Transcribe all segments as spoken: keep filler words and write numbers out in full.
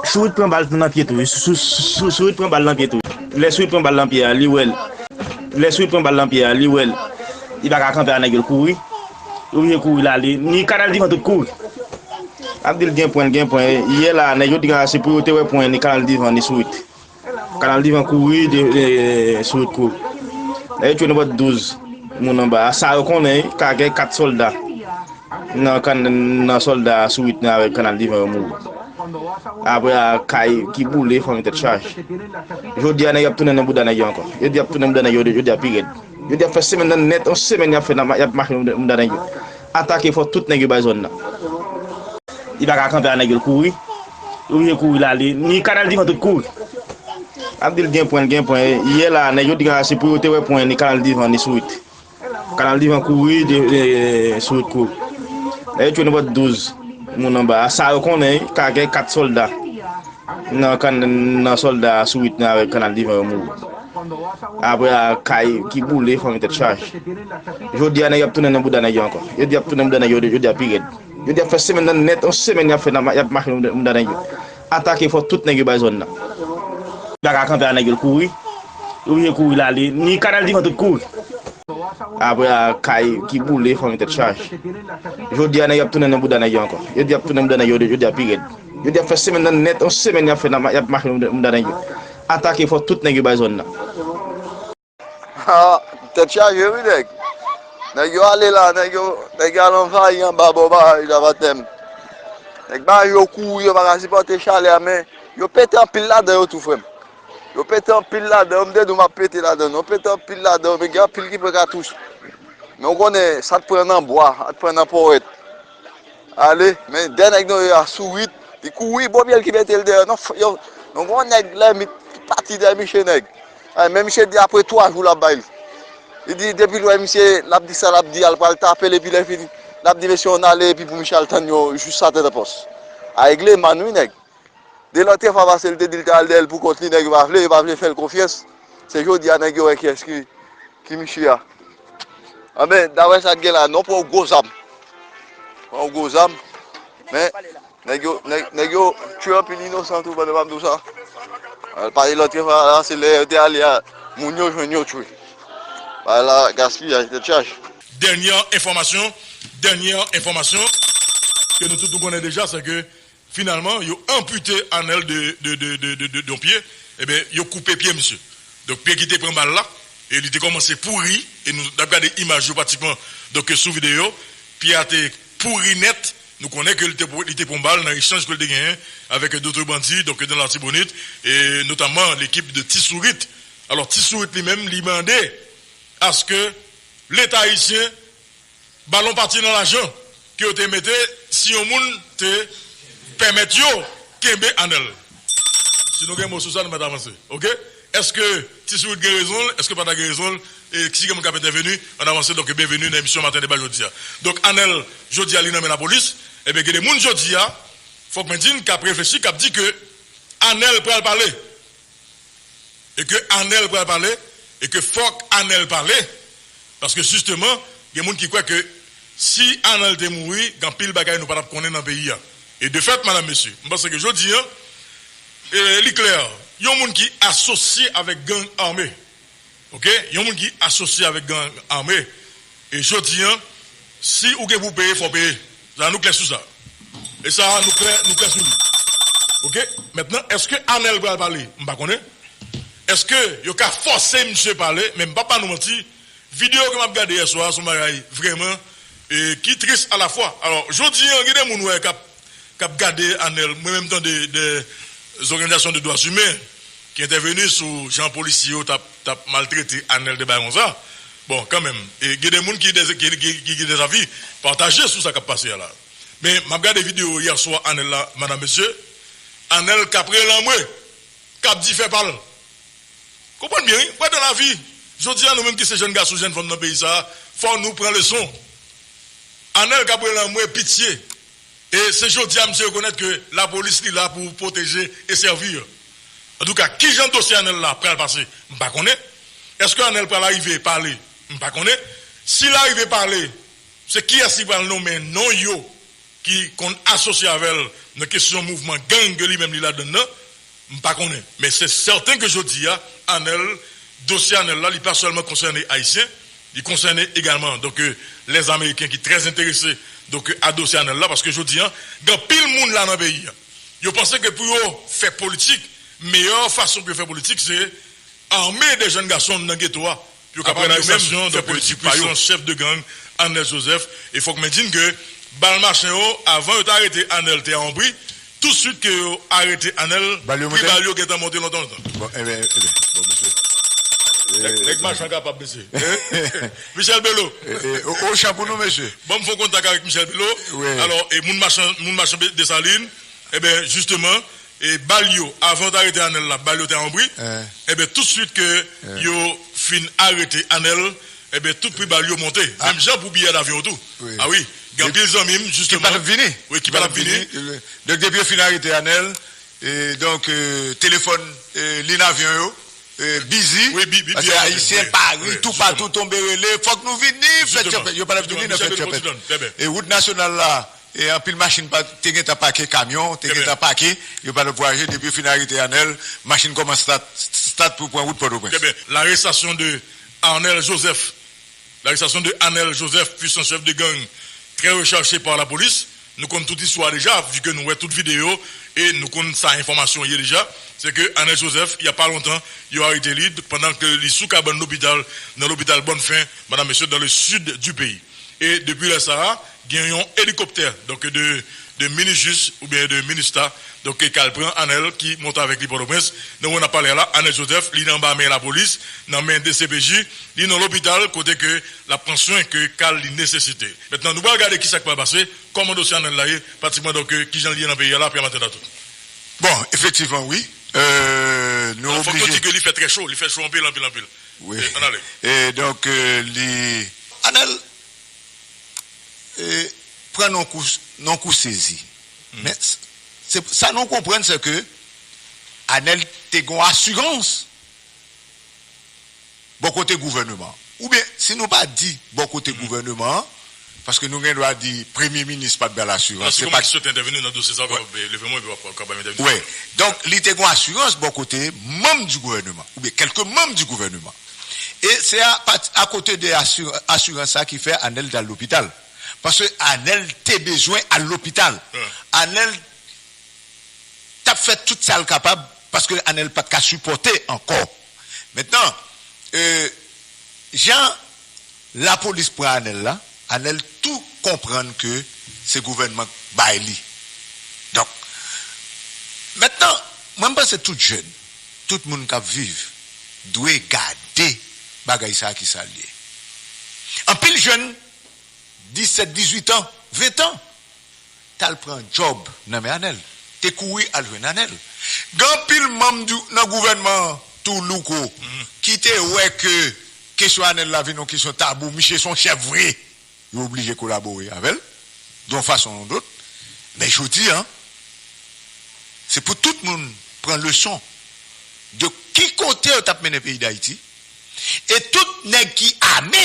Sourit pran bal nan pye tou wi. Sou- sou- sou- Sourit pran bal nan pye tou wi. Lè Sourit pran bal nan pye a, li wè l. Lè Sourit pran bal nan pye a, li wè l. Li pa ka kanpe a nèg yo, l kouri. Li oblije kouri l ale. Ni Kanal Divan tout kouri. Ap di l gen pwen, l gen pwen. Yè la, nèg yo di se pou yo te wè pwen ni Kanal Divan ni Sourit. Kanal Divan kouri, de, de, Sourit kouri. Nèg yo tchwe nenpòt douz moun anba a. Sa yo konnen, ka gen kat sòlda nan, kan- nan sòlda Sourit nan avèk Kanal Divan yo mouri. Apre a, kay ki boule, fanmi tèt chaje. Jodi a, nèg y ap tounen nan bouda nèg yo ankò. Yo di y ap tounen bouda nèg yo, jodi a pi rèd. Yo di y ap fè semèn nan nèt, yon semèn y ap fè, y ap mache nan bouda nèg yo. Atake fò tout nèg yo bay zòn nan. Li pa ka kanpe a nèg yo, l kouri. Li oblije kouri l ale. Ni Kanal Divan tout kouri. Ap di l gen pwen, l gen pwen. Yè la, nèg yo di se pou yo te wè pwen ni Kanal Divan ni Sourit. Kanal Divan kouri, de, de, Sourit kouri. Nèg yo tchwe nenpòt douz moun anba a. Sa yo konnen, ka gen kat sòlda nan, kan- nan sòlda Sourit nan avèk Kanal Divan yo mouri. Apre a, kay ki boule, fanmi tèt chaje. Jodi a, nèg y ap tounen nan bouda nèg yo ankò. Yo di y ap tounen bouda nèg yo, jodi a pi rèd. Yo di y ap fè semèn nan nèt, yon semèn y ap fè, y ap mache nan bouda nèg yo. Atake fò tout nèg yo bay zòn nan. Li pa ka kanpe a nèg yo, l kouri. Li oblije kouri l ale. Ni Kanal Divan tout kouri. Apre a, kay ki boule, fanmi tèt chaje. Jodi a, nèg y ap tounen nan bouda nèg yo ankò. Yo di y ap tounen bouda nèg yo, jodi a pi rèd. Yo di y ap fè semèn nan nèt, yon semèn y ap fè, y ap mache nan bouda nèg yo. Atake fò tout nèg yo bay zòn nan. Ha, tèt chaje wi nèg. Nèg yo ale la, nèg yo, nèg yo al anvayi anba bò baraj la, patnè m. Nèg baraj yo kouri, yo pa ka sipòte chalè a, men yo pete anpil ladan yo tou, frè m. Yo pete anpil ladan yo, m te di w m ap pete ladan, yo pete anpil ladan yo, men gen anpil ki pran katouch. Men w konnen, sa t pran nan bwa, sa t pran nan pòwèt. Ale, men dèyè nèg nou yo a Sourit, li kouri, bon pye l ki mete l dèyè. Non, f- yo, nou gen yon nèg lèmi ki pati dèyè misye nèg. Ay, men misye di apre twa jou l ap bay li. Li di depi l wè misye, l ap di sa l ap di a, l pral tape l, epi lè fini, l ap di mesye yo n ale, epi pou misye al tann yo jis atè nan pòs. A regle man wi nèg. De lòt fwa pase, li te di l te al dèyè l pou kont li, nèg yo pa vle, yo pa vle fè l konfyans. Se jodi a nèg yo wè kiyès ki, ki misye a. Anben, daprè sa k gen la, non, pran yon gwo zam. Pran yon gwo zam. Men, nèg yo, nèg, nèg yo tchwe anpil inosan tou, pandan m ap di w sa. Al pale lòt fwa la, se lè yo te ale a, moun yo jwenn yo tchwe. Bagay la, gaspiyaj, tèt chaje. Dènyè enfòmasyon, dènyè enfòmasyon ke nou tout nou konnen deja, se ke finalman, yo anpite Anèl de, de, de, de, de, de, de yon pye, ebyen, yo koupe pye misye. Donk, pye ki te pran bal la, e li te kòmanse pouri, e nou t ap gade imaj yo pratikman, donk, sou videyo, pye a te pouri nèt, nou konnen ke li te, li te pran bal nan echanj ke li te genyen avèk dòt bandi, donk, nan Latibonit, e notamman lekip de Ti Sourit. Alò, Ti Sourit li menm, li mande aske Leta ayisyen Balon pati nan lajan ke yo te mete si yon moun te pèmèt yo kenbe Anèl. Si nou gen mo sou sa, nou mèt avanse. Oke? Èske Ti Sourit gen rezon l? Èske pa ta gen rezon l? E si gen moun k ap entèveni, ann avanse. Donk, byenveni nan emisyon Maten Deba jodi a. Donk, Anèl, jodi a, li nan men lapolis. Ebyen, gen de moun jodi a, fòk mwen di n, k ap reflechi, k ap di ke Anèl pral pale. E ke Anèl pral pale, e ke fòk Anèl pale, paske jisteman, gen moun ki kwè ke si Anèl te mouri, gen anpil bagay nou pa t ap konnen nan peyi a. E de fèt, madam, mesye, m panse ke jodi a, e, li klè, yon moun ki asosye avèk gang ame, oke, yon moun ki asosye avèk gang ame, e jodi a, si ou gen pou peye, fò w peye. Sa, nou klè sou sa. E sa, nou klè, nou klè sou li. Oke? Mentnan, èske Anèl pral pale? M pa konnen. Èske yo ka fòse misye pale? Men m p ap ba nou manti. Videyo ke m ap gade yè swa a, se yon bagay vrèman, e, ki tris alafwa. Alò, jodi a, gen de moun wè k ap, k ap gade Anèl. Mwen menm tande de zòganizasyon de dwa imen ki entèveni sou jan polisye yo t ap, t ap maltrete Anèl de bagay konsa. Bon, kanmenm, e, gen de moun ki, ki, ki, ki gen de zavi pataje sou sa k ap pase a la. Men, m ap gade videyo yè swa Anèl la, madam, mesye. Anèl k ap rele anmwe, k ap di fè pa l. Konprann byen, wi. Wè, dan lavi, jodi a, nou menm ki se jèn gason, jèn fanm nan peyi sa a, fò nou pran leson. Anèl k ap rele anmwe, pitye. E se jodi a misye rekonèt ke lapolis li la pou pwoteje e sèvi. Antouka, kijan dosye Anèl la pral pase, m pa konnen. Èske Anèl pral arive pale? M pa konnen. Si l arive pale, se kiyès li pral nonmen non yo ki konn asosye avè l nan kesyon mouvman gang ke li menm li ladann nan, m pa konnen. Men se sèten ke jodi a, Anèl, dosye Anèl la, li pa sèlman konsène Ayisyen, li konsène egalman, donk, euh, lèzameriken ki trè enterese, donk, euh, a dosye Anèl la, paske jodi a, gen anpil moun la nan peyi a. Yo panse ke pou yo fè politik, meyè fason pou yo fè politik, se ame de jèn gason nan geto a, pou yo ka pran yo menm fè politik pa yo. Pwisan chèf de gang, Anèl Joseph. E fòk mwen di n ke bal machin yo, avan yo te arete Anèl, te a yon pri, tousuit ke yo arete Anèl, pri bal yo gentan monte lontan, lontan. Bon, enben, enben, bon, mesye. Nèg, nèg machan kapab, mesye. Michel Belo. E, e, o, o chan pou nou, mesye. Bon, m fè yon kontak avèk Michel Belo. Wi. Alò, e moun machan, moun machan Desalin, enben, jisteman, e bal yo, avan yo te arete Anèl la, bal yo te a yon pri. Enben, tousuit ke yo fin arete Anèl, enben, tout pri bal yo monte. Menm jan pou biyè davyon tou. Wi. A wi, gen anpil zanmi m, jisteman. Ki pa t ap vini. Wi, ki pa t ap vini. Donk, depi yo fin arete Anèl, e donk, euh, telefòn, euh, liy avyon yo, euh, bizi, paske Ayisyen Pari, toupatou tonbe rele, fòk nou vini, fèt tchèpèt. Yo pa t ap vini nan fèt tchèpèt. E wout nasyonal la, e anpil machin pa, te gentan pake, kamyon, te gentan pake, yo pa t ap vwayaje, depi yo fin arete Anèl, machin kòmanse stat, stat pou pran wout Pòtoprens. Trè byen. L'arrestation de Arnel Joseph. L'arrestation de Arnel Joseph, puissant chef de gang, très recherché par la police. Nou konn tout istwa deja, vi ke nou wè tout videyo, e nou konn sa enfòmasyon ye deja. Se ke Arnel Joseph, il y a pas longtemps, yo arete li, pandan ke li sou kabann lopital, nan lopital Bonne Fin, madame, messieurs, dans le sud du pays. E depi lè sa a, gen yon elikoptè, donk de, de Minijis oubyen de Minista, donk ki al pran Arnel, ki monte avèk li Pòtoprens. Donk, nou ap pale a la, Arnel Joseph, li nan anba men lapolis, nan men D C P J, li nan lopital, kote ke l ap pran swen ke ka li nesesite. Mentnan, nou pral gade kisa k pral pase, kòman dosye Arnel la ye, pratikman, donk, kijan li ye nan peyi a la, Pierre Martin Datou. Bon, efektivman, wi. Euh, nou oblije. Fòk nou di ke li fè trè cho, li fè cho anpil, anpil, anpil. Wi. E, ann ale. E donk, euh, li, Arnel, e, pran nan kou, nan kou sezi. Men, s-, se, sa nou konprann, se ke Arnel te gon asirans bò kote gouvèneman an. Oubyen, si nou pa di bò kote gouvèneman an, paske nou gen dwa di premye minis pa t ba l asirans. Se pa ki sot entèveni nan dosye sa, w kapab leve men w epi w ap, w ap kapab entèveni. Wi. Donk, li te gon asirans bò kote manm di gouvèneman, oubyen kèlke manm di gouvèneman. E se a pati, akote de asir-, asirans sa ki fè Arnel t al lopital. Paske Arnel te bezwen al lopital. Arnel t ap fè tout sa l kapab, paske Arnel pa t ka sipòte ankò. Mentnan, euh, jan lapolis pran Arnel la, Arnel tou konprann ke se gouvènman k bay li. Donk, mentnan, mwen, m panse tout jèn, tout moun k ap viv, dwe gade bagay sa a, kisa l ye. Anpil jèn, disèt, dizuit an, ven tan, t al pran djòb nan men Arnel, te kouri al jwenn Arnel. Gen anpil manm di, nan gouvènman an tou, Louko, ki te wè ke kesyon Arnel la vin yon kesyon tabou. Misye se yon chèf vre. Yo oblije kolabore avè l, de yon fason ou yon dòt. Men jodi a, se pou tout moun pran leson de ki kote yo t ap mennen peyi Dayiti. E tout nèg ki ame,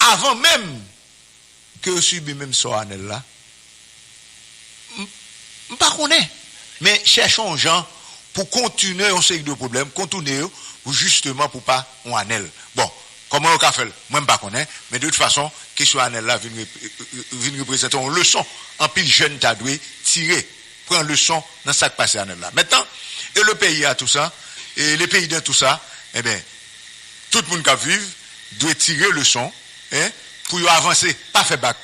avan menm ke yo sibi menm sò Arnel la, m, m pa konnen. Men chèche yon jan pou kontinye yon seri de pwoblèm, kontoune yo, pou jisteman pou pa yon Arnel. Bon, kòman yo ka fè l? Mwen, m pa konnen. Men de tout fason, kesyon Arnel la vin rep-, vin reprezante yon leson anpil jèn ta dwe tire, pran leson nan sa k pase Arnel la. Mentnan, e le peyi a tou sa, e le peyi dan tou sa, enben, tout moun k ap viv dwe tire leson, en, pou yo avanse, pa fè bak.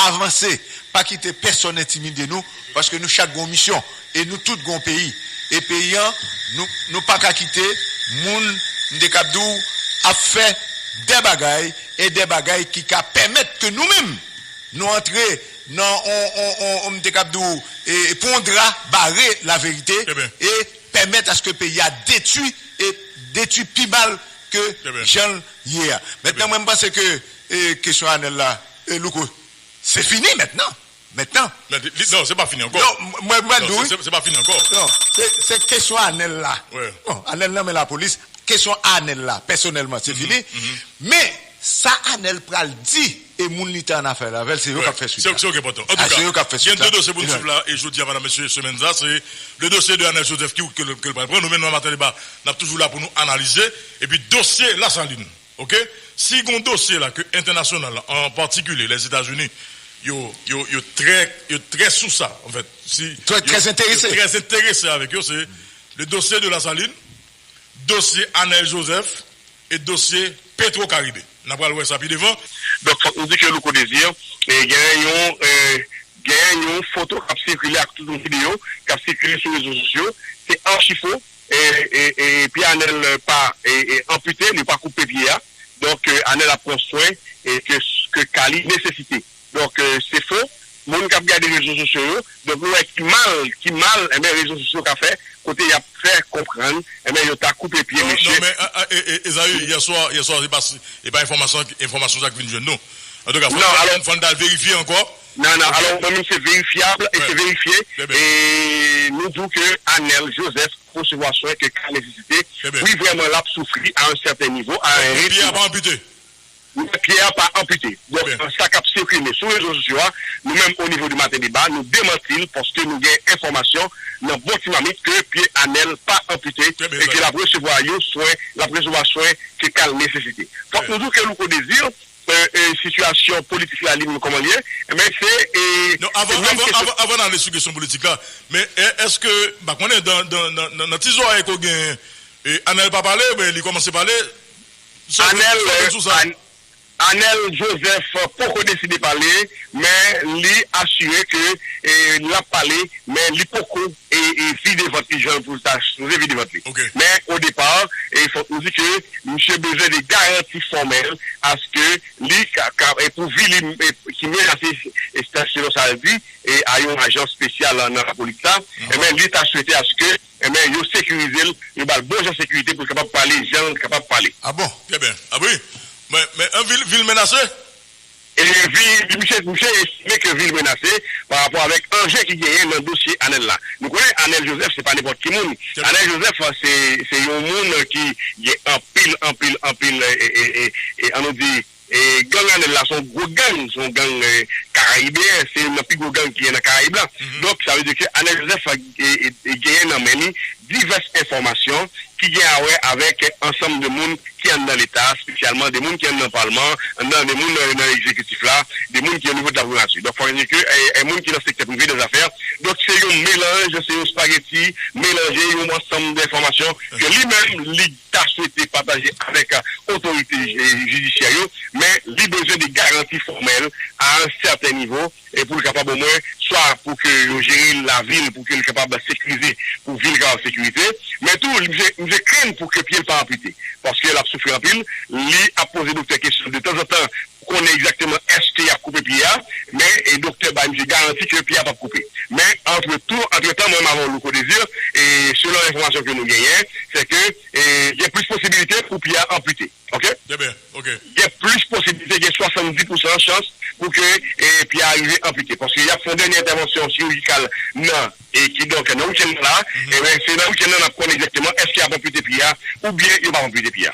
Avanse, pa kite pèsonn entimide nou, paske nou chak gon misyon, e nou tout gon peyi. E peyi an, nou, nou pa ka kite moun, m te kab di w, ap fè de bagay, e de bagay ki ka pèmèt ke nou menm, nou antre nan on, on, on, on, m te kab di w, e, e pran yon dra bare laverite, e pèmèt aske peyi a detwi, e detwi pi mal ke jan l ye a. Mentnan, mwen, m panse ke, e, kesyon Arnel la, e, Louko, se fini mentnan. Mentnan. Men li, li, non, se pa fini ankò. Non, m-, mwen, mwen, non, di w, se, se, se pa fini ankò. Non, se, se kesyon Arnel la. Wi. Bon, Arnel nan men lapolis. Kesyon Arnel la, pèsonèlman, se fini. Men, Sa Anèl pral di e moun li te annafè avè l, se yo k ap fè swit la. Se yo k enpòtan. Antouka, gen de dosye pou n swiv la, e jodi a, madanm, mesye, semèn sa, se le dosye de Anèl Joseph ki, ke l, ke l pral pran. Nou menm nan Maten Deba, n ap toujou la pou nou analize. Epi dosye Lasalin, oke? Si gon dosye la ke entènasyonal la, an patikilye Lèzetazini, yo, yo, yo trè, yo trè sou sa, anfèt. Si, trè, yo, trè enterese. Yo trè enterese avèk yo, se le dosye de Lasalin, dosye Anèl Joseph, e dosye Petro Caribe. N a pral wè sa pi devan. Donk, fòk nou di ke Louko Désir, e, gen yon, e, gen yon foto k ap sikile ak tout yon videyo k ap sikile sou rezo sosyo. Se achi fo, e, e, e, pye Anèl pa, e, e, anpite, li pa koupe pye a. Donk, e, Anèl ap pran swen, e, ke, ke ka li nesesite. Donk, e, se fo. Moun k ap gade rezo sosyo yo, donk nou wè ki mal, ki mal, enben, rezo sosyo ka fè, kote y ap fè konprann, enben, yo ta koupe pye mesye. Non, non, men, a, a, e, e, Ezayi, yè swa, yè swa, se pa, se pa enfòmasyon, enfòmasyon sa k vin jwenn nou. Antouka, fò, non, alò, fò n ta al verifye ankò. Non, non, alò, mwen menm, se verifyab e se verifye. E nou di w ke Anèl Joseph resevwa swen ke ka nesesite. Wi, vrèman, l ap soufri a yon sèten nivo, a yon ritm. Pye a pa anpite. Pye a pa anpite. Donk, sa k ap sikile sou rezo sosyo a, nou menm, o nivo de Maten Deba, nou demanti l paske nou gen enfòmasyon nan bon ti mamit ke pye Anèl pa anpite e ke l ap resevwa yon swen, l ap resevwa swen ke ka l nesesite. Fòk nou di w ke Louko Désir, e, e, sitiyasyon politik la, li menm kòman l ye, enben, se, e, non, avan, avan, avan, avan n ale sou kesyon politik la, men, e, èske, m pa konnen, nan, nan, nan, nan, nan ti zòrèy ke w gen, e, Anèl pa pale, men li kòmanse pale. Anèl, An-, Anèl Joseph poko deside pale, men li asire ke, e, l ap pale, men li poko, e, e, vide vant li jan pou l ta sipoze vide vant li. Men, o depa, e, fòk nou di ke misye bezwen de garanti fòmèl aske li ka, ka, e, pou vi li, e, ki menase, e, selon sa l di, e, a yon ajan espesyal nan lapolis la, enben, li ta swete aske, enben, yo sekirize l, yo ba l bon jan sekirite pou l kapab pale jan l kapab pale. Ah bon? Trè byen. Ah wi. Men, men, an, vi l, vi l menase? E vi, misye, misye estime ke vi l menase pa rapò avèk anje ki genyen nan dosye Anèl la. Nou konnen Anèl Joseph se pa nenpòt ki moun. Anèl Joseph, se, se yon moun ki gen anpil, anpil, anpil, e, e, e, e, an nou di, e, gang Anèl la, se yon gwo gang, se yon gang, e, karayibeyen, se youn nan pi gwo gang ki gen nan Karayib la. Donk, sa vle di ke Anèl Joseph, e, e, e, genyen nan men li divès enfòmasyon ki gen a wè avèk ansanm de moun ki anndan Leta, espesyalman de moun ki anndan Palman, anndan de moun nan, nan egzekitif la, de moun ki o nivo de la primati. Donk, fò n di ke, e, e, moun ki nan sektè prive dè zafè. Donk, se yon melanj, se yon espageti melanje, yon ansanm de enfòmasyon ke li menm, li ta swete pataje avèk, e, otorite, e, jidisyè yo, men li bezwen de garanti fòmèl a yon sèten nivo, e pou l kapab omwen, swa pou ke yo jere lavi l, pou ke l kapab sekirize, pou vi l kapab sekirize, men tou, misye, misye krenn pou ke pye l pa anpite, paske l ap soufri anpil, li ap poze doktè kesyon de tanzantan pou konnen egzakteman èske y ap koupe pye a, men, e, doktè bay misye garanti ke pye a p ap koupe. Men, antretou, antretan, mwen menm avè w, Louko Désir, e selon enfòmasyon ke nou genyen, se ke, e, gen plis posibilite pou pye a anpite. Oke? Trè byen, oke. Gen plis posibilite, gen swasanndis pousan chans pou ke, e, pye a rive anpite. Paske y ap fè yon dènye entèvansyon chirijikal nan, e kidonk nan wikenn nan la, e ben, se nan wikenn nan n ap konnen egzakteman èske y ap anpite pye a oubyen yo p ap anpite pye a.